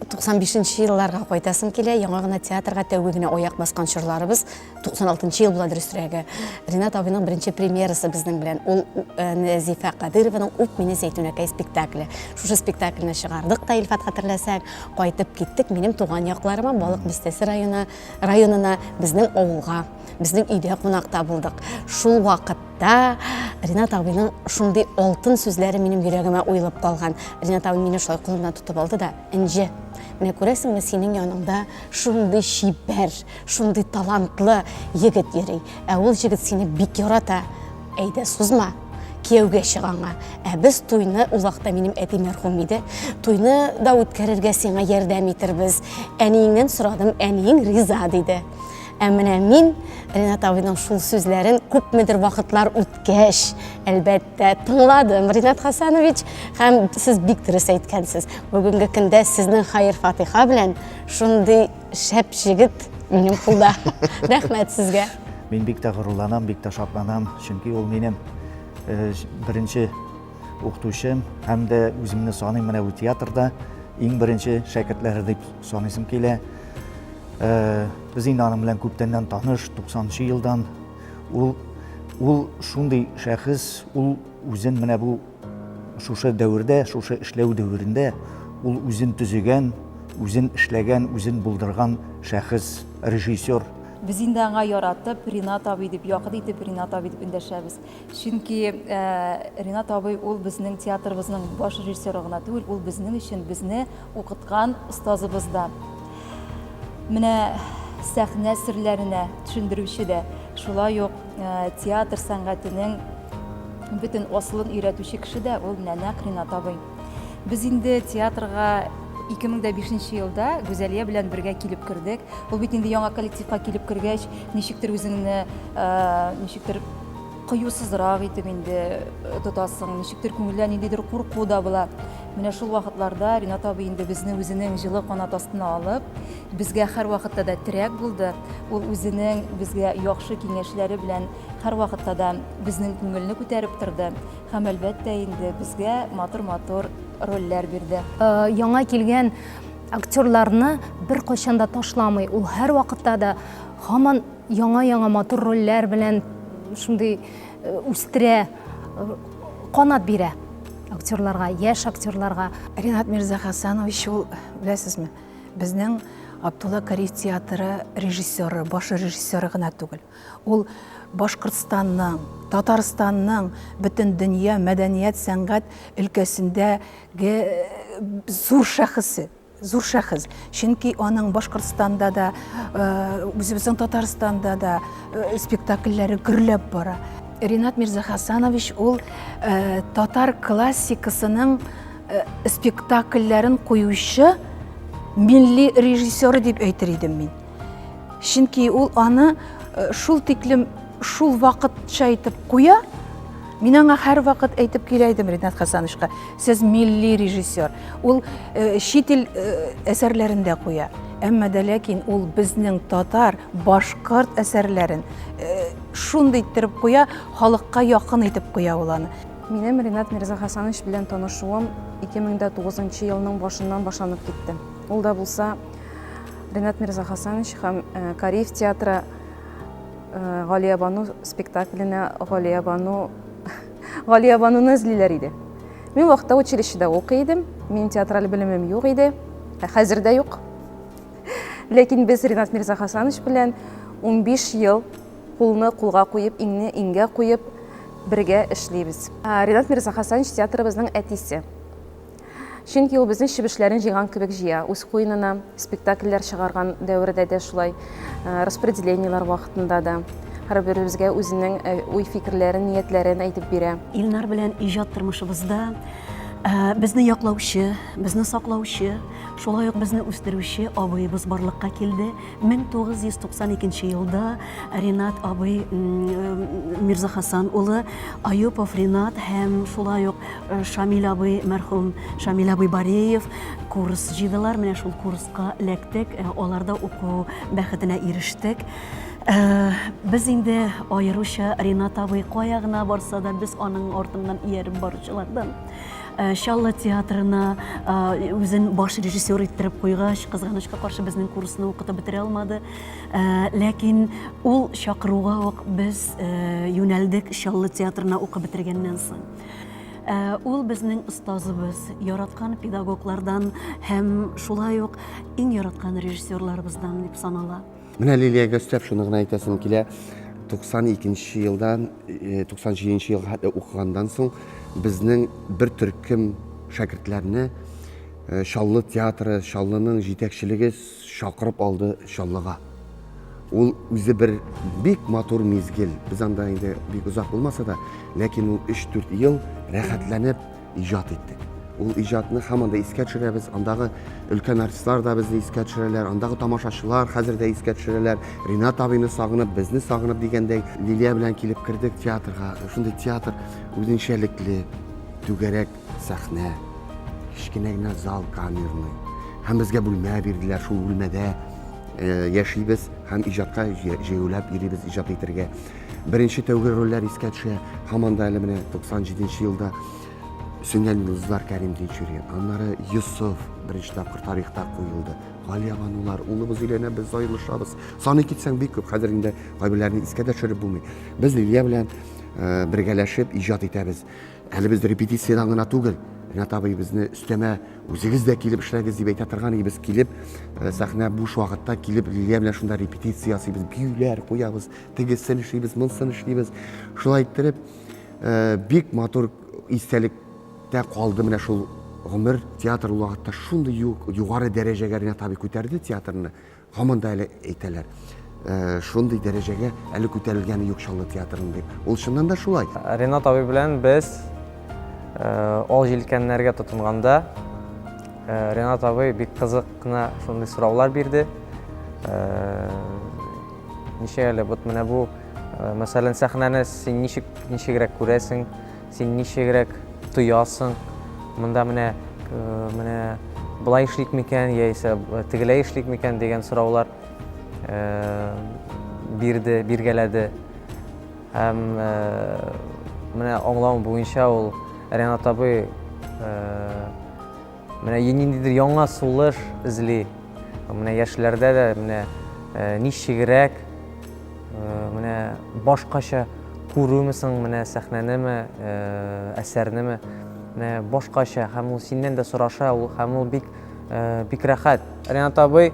95 нче елларга кайтасым килә. Яңа гына театрга тәүге генә аяк баскан чорларыбыз, 96 нчы ел була дөресрәге. Ринат абыйның беренче премьерасы безнең белән. Ул э, Нәзифә Кадырованың Үп мине Зәйтүнәкәй спектакле. Шушы спектакльне чыгардык та, Илфат хәтерләсәң, кайтып киттек минем туган якларыма, Балык Бистәсе районы, районына, безнең авылга, безнең өйдә кунакта булдык. Шул вакытта Ринат абыйның шундый алтын сүзләре минем йөрәгемә уелып калган. Ринат абый мине шулай кулымнан тотып алды да, Энҗе, менә күрәсеңме, синең яныңда шундый чибәр, шундый талантлы егет йөри. Ә ул җегет сине бик ярата. Әйдә, сузма, кияүгә чык аңа. Ә без туйны, ул вакытта минем әти мәрхүм иде, туйны да үткәрергә сиңа ярдәм итербез. Әниеңнән сорадым, әниең риза, диде. Ә менә мин Ринат абыйның шул сүзләрен күпмедер вакытлар үткәч, әлбәттә, тыңладым, Ринат Хасанович, һәм сез бик дөрес әйткәнсез. Бүгенге көндә сезнең хәер-фатиха белән шундый шәп җегет минем кулда. Рәхмәт сезгә. Мин бик тә горурланам, бик тә шатланам, чөнки ул минем э, беренче укытучым һәм дә үземне саныйм менә бу театрда иң беренче шәкертләре дип саныйсым килә. Э, без инде аның белән күптәннән таныш, 90 елдан. Ул ул шундый шәхес, ул үзен менә бу шушы дәвердә, шушы эшләү дәверендә ул үзен төзегән, үзен эшләгән, үзен булдырган шәхес, режиссер. Без инде аңа яратып Ринат абый дип, якын итеп Ринат абый дип эндәшәбез. Чөнки Ринат абый ул безнең театрыбызның баш режиссеры гына түгел, ул безнең өчен безне укыткан остазыбыз да. Менә сәхнә серләренә төшендерүче дә, шулай ук театр сәнгатенең бөтен асылын өйрәтүче кеше дә ул менә нәкъ Ринат абый. Без инде театрга 2005 елда Гүзәлия белән бергә килеп кердек. Ул бит инде яңа коллективка килеп кергәч, ничектер үзеңне ничектер кыюсызрак итеп инде тотасың, ничектер күңелдә ниндидер курку да була. Менә шул вакытларда Ринат абый инде безне үзенең җылы канат астына алып, безгә һәрвакытта да терәк булды. Ул үзенең безгә яхшы киңәшләре белән һәрвакытта да безнең күңелне күтәреп торды һәм, әлбәттә инде, безгә матур-матур рольләр бирде. Яңа килгән актерларны беркайчан да ташламый. Ул һәрвакытта да һаман яңа-яңа матур рольләр белән шундый үстерә, канат бирә актерларга, яшь актерларга. Ринат Мирзахасанович ул, беләсезме, безнең Абдулла Кариев театры режиссеры, баш режиссеры гына түгел. Ул Башкортстанның, Татарстанның бөтен дөнья мәдәният, сәнгать өлкәсендәге зур шәхесе. Зур шәхес. Чөнки аның Башкортстанда да, үзебезнең Татарстанда да спектакльләре гөрләп бара. Ринат Мирзахасанович ул татар классикасының спектакльләрен куючы милли режиссеры дип әйтер идем мин. Чөнки ул аны шул тиклем шул вакытча итеп куя. Мин аңа һәрвакыт әйтеп килә идем Ринат Хасановичка, сез милли режиссер. Ул чит ил әсәрләрен дә куя. Әмма дә ләкин ул безнең татар, башкорт әсәрләрен шундый иттереп куя, халыкка якын итеп куя ул аны. Минем Ринат Мирзахасанович белән танышуым 2009 елның башыннан башланып китте. Ул да булса Ринат Мирзахасанович һәм Кариев театры Галиябану спектакленә Галиябану Галиябануны эзлиләр иде. Мин вакытта училищеда укый идем. Минем театраль белемем юк иде. Ә хәзер дә юк. Ләкин без Ринат Мирзахасанович белән 15 ел кулны кулга куеп, иңне иңгә куеп бергә эшлибез. Ринат Мирзахасанович театрыбызның әтисе. Чөнки ул безнең чебешләрен җыйган кебек җыя үз куенына, спектакльләр чыгарган дәвердә дә шулай, распределениеләр вакытында да һәрберебезгә үзенең уй-фикерләрен, ниятләрен әйтеп бирә. Илнар белән иҗат тормышыбызда безне яклаучы, безне саклаучы, шулай ук безне үстерүче абыебыз барлыкка килде. 1992 елда Ринат абый Мирзахасан улы Аюпов Ринат һәм шулай ук Шамил абый мәрхүм Шамил абый Бареев курс җыйдылар. Менә шул курска эләктек, аларда уку бәхетенә ирештек. Без инде аеруча Ринат абый кая гына барса да, без аның артыннан ияреп баручылардан. Чаллы театрына үзен баш режиссер иттереп куйгач, кызганычка каршы безнең курсны укытып бетерә алмады. Ләкин ул чакыруга ук без юнәлдек Чаллы театрына укып бетергәннән соң. Ул безнең остазыбыз, яраткан педагоглардан һәм шулай ук иң яраткан режиссерларыбыздан дип санала. Менә Лилиягә өстәп шуны гына әйтәсем килә. 92 елдан 97 нче елга хәтле укыганнан соң безнең бер төркем шәкертләрне Чаллы театры, Чаллының җитәкчелеге чакырып алды Чаллыга. Ул үзе бер бик матур мизгел. Без анда инде бик озак булмаса да, ләкин ул 3-4 ел рәхәтләнеп иҗат иттек. Ул иҗатны һаман да искә төшерәбез. Андагы өлкән артистлар да безне искә төшерәләр, андагы тамашачылар хәзер дә искә төшерәләр. Ринат абыйны сагынып, безне сагынып дигәндәй, Лилия белән килеп кердек театрга. Шундый театр үзенчәлекле, түгәрәк сәхнә, кечкенә генә зал камерный. Һәм безгә бүлмә бирделәр, шул бүлмәдә Э, яшибез һәм иҗатка җәяүләп йөрибез иҗат итәргә. Беренче тәүге рольләр искә төшә. Һаман да әле менә 97 елда Сүнгән йолдызлар Кәрим Тинчурин, аннары Йосыф беренче тапкыр тарихта куелды. Галиябанулар, улыбыз өйләнә, без аерылышабыз. Саный китсәң бик күп, хәзер инде кайберләрен искә дә төшереп булмый. Без Лилия белән э, бергәләшеп иҗат итәбез. Әле без репетициядән генә түгел, Ренат абый безне өстәмә үзегез дә килеп эшләгез дип әйтә торган иде. Без килеп, э, сәхнә буш вакытта килеп Лилия белән шунда репетиция ясыйбыз, биюләр куябыз, тегесен эшлибез, монысын эшлибез. Шулай иттереп, э, бик матур истәлектә калды менә шул гомер. Театр ул вакытта шундый югары дәрәҗәгә Ренат абый күтәрде театрны. Һаман да әле әйтәләр, э, шундый дәрәҗәгә әле күтәрелгәне юк Чаллы театрының дип. Ул чыннан да шулай. Ренат абый белән без э, ал җилкәннәргә тотынганда э, Ренат абый бик кызык кына шундый сораулар бирде. Ничек әле вот менә бу, мәсәлән, сәхнәне син ничек ничегрәк күрәсең? Син ничегрәк тоясың? Монда менә э, менә болай эшлик микән, яисә э, тегеләй эшлик микән дигән сораулар э, бирде, биргәләде. Һәм менә аңлавым буенча ул Ренат абый менә ниндидер яңа сулыш эзли. Менә яшьләрдә дә менә ничегрәк менә башкача күрүме соң менә сәхнәнеме, әсәрнеме, менә башкача һәм ул синнән дә сораша, ул һәм ул бик бик рәхәт. Ренат абый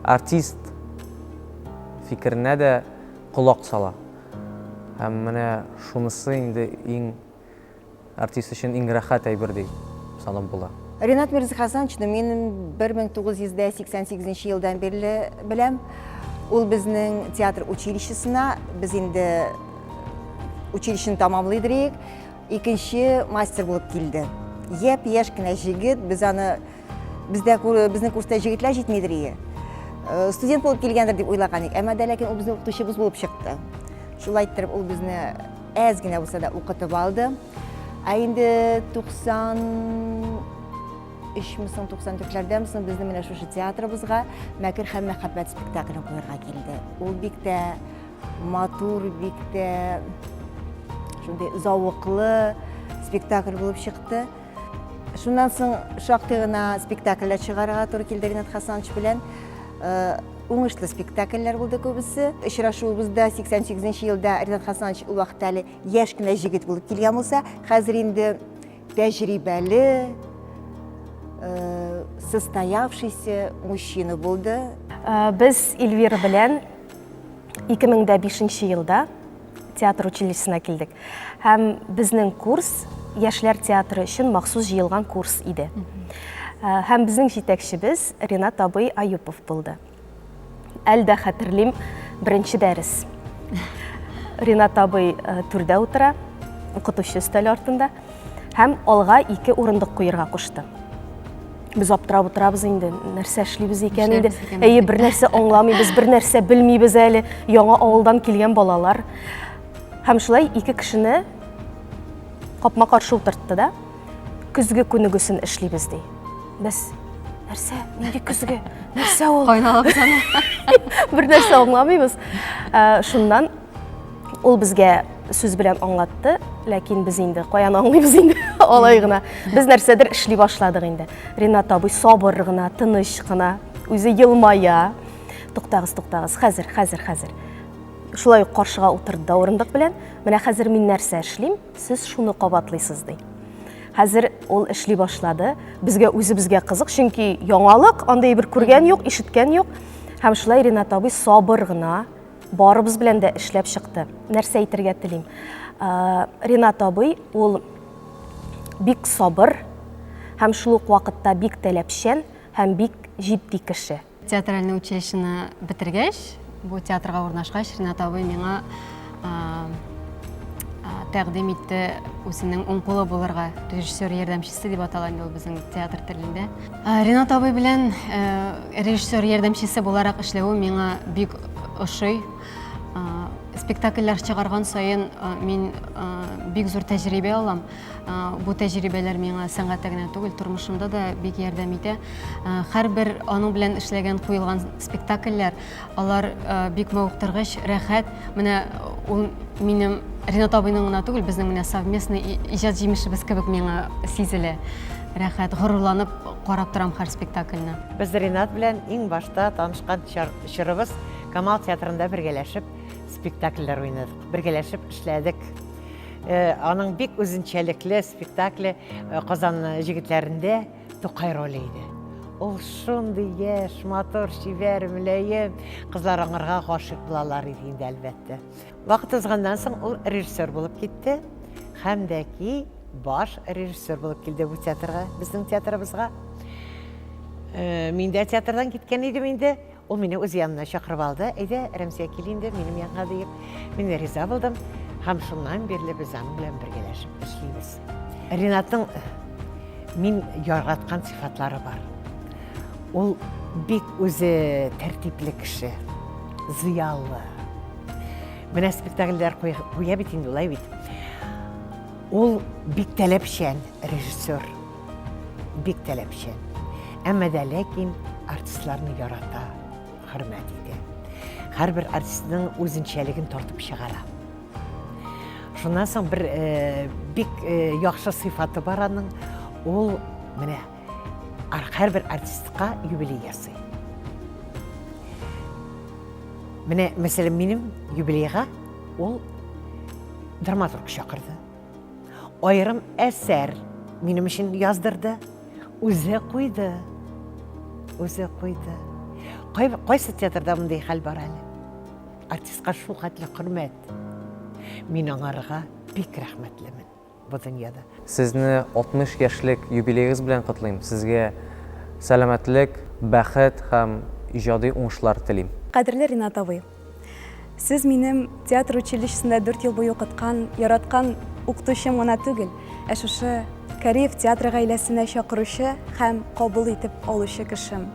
артист фикеренә дә колак сала. Һәм менә шунысы инде иң Артист өчен иң рәхәт әйбер дип санап була. Ринат Мирзахасановичны мин 1988 елдан бирле беләм. Ул безнең театр училищесына, без инде училищены тамамлыйдыр идек, икенче мастер булып килде. Япь-яшь кенә җегет, без аны бездә безнең курста җегетләр җитмидер ие. Э, студент булып килгәндер дип уйлаган идек, әмма дә ләкин ул безнең укытучыбыз булып чыкты. Шулай иттереп ул безне Әз генә булса да укытып алды. Ә инде 93 мисың, 94-ләрдәме соң безнең менә шушы театрыбызга Мәкер һәм мәхәббәт спектаклен куярга килде. Ул бик тә матур, бик тә шундый зәвыклы спектакль булып чыкты. Шуннан соң шактый гына спектакльләр чыгарырга туры килде Ринат Хасанович белән. Э, уңышлы спектакльләр булды күбесе. Очрашуыбызда 88 нче елда Ринат Хасанович ул вакытта әле яшь кенә җегет булып килгән булса, хәзер инде тәҗрибәле, э, состоявшийся мужчина булды. Э, без Эльвира белән 2005 елда театр училищесына килдек. Һәм безнең курс яшьләр театры өчен махсус җыелган курс иде. Э, һәм безнең җитәкчебез Ренат абый Аюпов булды. Әле дә хәтерлим, беренче дәрес. Ренат абый э, түрдә утыра, укытучы өстәле артында һәм алга ике урындык куерга кушты. Без аптырап утырабыз инде, нәрсә эшлибез икән инде. Әйе, бер нәрсә аңламыйбыз, бер нәрсә белмибез әле. Яңа авылдан килгән балалар. Һәм шулай ике кешене капма-каршы утыртты да, көзге күнегүсен эшлибез ди. Без нәрсә, нинди көзге? Нәрсә ул? Кайдан алабыз аны? Бер нәрсә аңламыйбыз. Ә, шуннан ул безгә сүз белән аңлатты, ләкин без инде каян аңлыйбыз инде алай гына. Без нәрсәдер эшли башладык инде. Ринат абый сабыр гына, тыныч кына, үзе елмая. Туктагыз, туктагыз, хәзер, хәзер, хәзер. Шулай ук каршыга утырды да урындык белән. Менә хәзер мин нәрсә эшлим, сез шуны кабатлыйсыз ди. Хәзер ул эшли башлады. Безгә үзебезгә кызык, чөнки яңалык, андый бер күргән юк, ишеткән юк. Һәм шулай Ринат абый сабыр гына барыбыз белән дә эшләп чыкты. Нәрсә әйтергә телим? Ринат абый ул бик сабыр һәм шул ук вакытта бик таләпчән һәм бик җитди кеше. Театральный училищены бетергәч, бу театрга урнашкач, Ринат абый миңа тәкъдим итте үзенең уң кулы булырга, режиссер ярдәмчесе дип атала инде ул безнең театр телендә. Ринат абый белән режиссер ярдәмчесе буларак эшләве миңа бик ошый. Спектакльләр чыгарган саен мин бик зур тәҗрибә алам. Бу тәҗрибәләр миңа сәнгатьтә генә түгел, тормышымда да бик ярдәм итә. Һәрбер аның белән эшләгән, куелган спектакльләр, алар бик мавыктыргыч, рәхәт. Менә ул минем Ринат абыйның гына түгел, безнең менә совместный иҗат җимешебез кебек миңа сизелә. Рәхәт, горурланып карап торам һәр спектакльне. Без Ринат белән иң башта танышкан чорыбыз Камал театрында бергәләшеп спектакльләр уйнадык, бергәләшеп эшләдек. Э, аның бик үзенчәлекле спектакле э, Казан җегетләрендә Тукай роле иде. Ул шундый яшь, матур, чибәр, мөлаем. Кызлар аңарга гашыйк булалар иде инде, әлбәттә. Вакыт узганнан соң ул режиссер булып китте. Һәм дә ки баш режиссер булып килде бу театрга, безнең театрыбызга. Э, мин дә театрдан киткән идем инде. Ул мине үз янына чакырып алды. Әйдә, Рәмзия, кил инде минем янга диеп. Мин риза булдым. Һәм шуннан бирле без аның белән бергәләшеп эшлибез. Ринатның мин яраткан сыйфатлары бар. Ул бик үзе тәртипле кеше, зыялы. Менә спектакльләр куя бит инде улай бит. Ул бик таләпчән режиссер. Бик таләпчән. Әмма дә ләкин артистларны ярата, хөрмәт итә. Һәрбер артистның үзенчәлеген тартып чыгара. Шуннан соң бер э, бик э, яхшы сыйфаты бар аның. Ул менә һәрбер артистка юбилей ясый. Менә, мәсәлән, минем юбилейга ул драматург чакырды. Аерым әсәр минем өчен яздырды. Үзе куйды. Үзе куйды. Кай, кайсы театрда мондый хәл бар әле? Артистка шул хәтле хөрмәт. Мин аңарга бик рәхмәтлемен бу дөньяда. Сезне 60 яшьлек юбилеегыз белән котлыйм. Сезгә сәламәтлек, бәхет һәм иҗади уңышлар телим. Кадерле Ринат абый! Сез минем театр училищесында 4 ел буе укыткан, яраткан укытучым гына түгел, ә шушы Кариев театры гаиләсенә чакыручы һәм кабул итеп алучы кешем.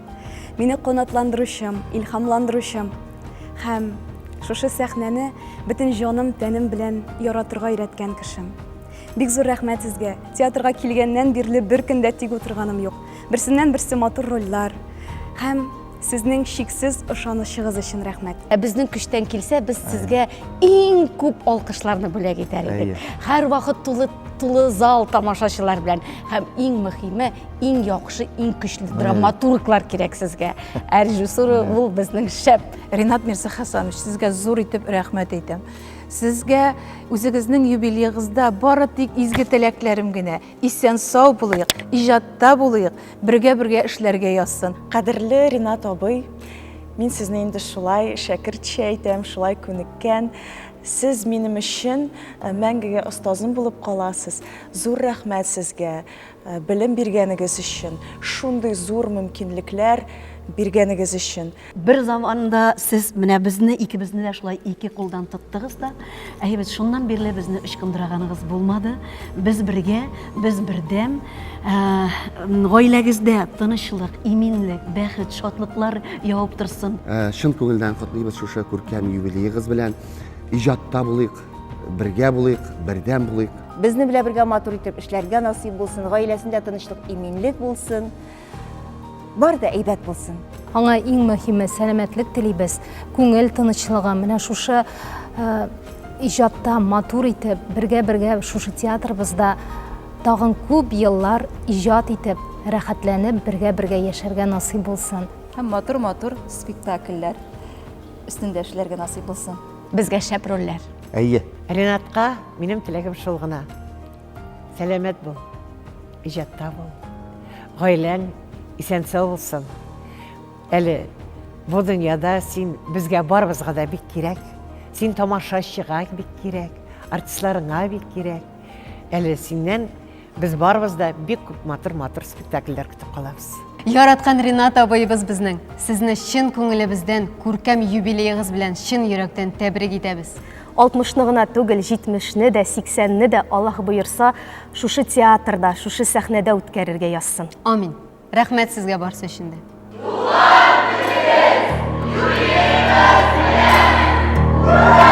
Мине канатландыручым, илһамландыручым һәм шушы сәхнәне бөтен җаным, тәнем белән яратырга өйрәткән кешем. Бик зур рәхмәт сезгә. Театрга килгәннән бирле бер көн дә тик утырганым юк. Берсеннән-берсе матур рольләр һәм Сезнең чиксез ышанычыгыз өчен рәхмәт. Ә безнең көчтән килсә, без сезгә иң күп алкышларны бүләк итәр идек. Һәрвакыт тулы тулы зал тамашачылар белән һәм иң мөһиме, иң яхшы, иң көчле драматурглар кирәк сезгә. Ә режиссура ул безнең шәп. Ринат Мирзахасанович, сезгә зур итеп рәхмәт әйтәм. Сезгә үзегезнең юбилеегызда бары тик изге теләкләрем генә. Исән-сау булыйк, иҗатта булыйк, бергә-бергә эшләргә язсын. Кадерле Ринат абый, мин сезне инде шулай шәкертчә әйтәм, шулай күнеккән. Сез минем өчен э, мәңгегә остазым булып каласыз. Зур рәхмәт сезгә э, белем биргәнегез өчен, шундый зур мөмкинлекләр биргәнегез өчен. Бер заманда сез менә безне икебезне дә шулай ике кулдан тоттыгыз да, әйе бит, шуннан бирле безне ычкындыраганыгыз булмады. Без бергә, без бердәм. Ә, гаиләгездә тынычлык, иминлек, бәхет, шатлыклар явып торсын. Ә, чын күңелдән котлыйбыз шушы күркәм юбилеегыз белән. Иҗатта булыйк, бергә булыйк, бердәм булыйк. Безне белән бергә матур итеп эшләргә насыйп булсын, гаиләсендә тынычлык, иминлек булсын. Бар да әйбәт булсын. Аңа иң мөһиме сәламәтлек телибез, күңел тынычлыгы, менә шушы э, иҗатта матур итеп, бергә-бергә шушы театрыбызда тагын күп еллар иҗат итеп, рәхәтләнеп, бергә-бергә яшәргә насыйп булсын. Һәм матур-матур спектакльләр өстендә эшләргә насыйп булсын. Безгә шәп рольләр. Әйе. Ренатка минем теләгем шул гына. Сәламәт бул, иҗатта бул. Гаиләң исән-сау булсын. Әле бу дөньяда син безгә барыбызга да бик кирәк. Син тамашачыга бик кирәк, артистларыңа бик кирәк. Әле синнән без барыбыз да бик күп матур-матур спектакльләр көтеп калабыз. Яраткан Ринат абыебыз безнең, сезне чын күңелебездән күркәм юбилеегыз белән чын йөрәктән тәбрик итәбез. Алтмышны гына түгел, җитмешне дә, сиксәнне дә, Аллаһ боерса, шушы театрда, шушы сәхнәдә үткәрергә язсын. Амин. Рәхмәт сезгә барсы өчен дә. Туган көнегез, юбилеегыз белән!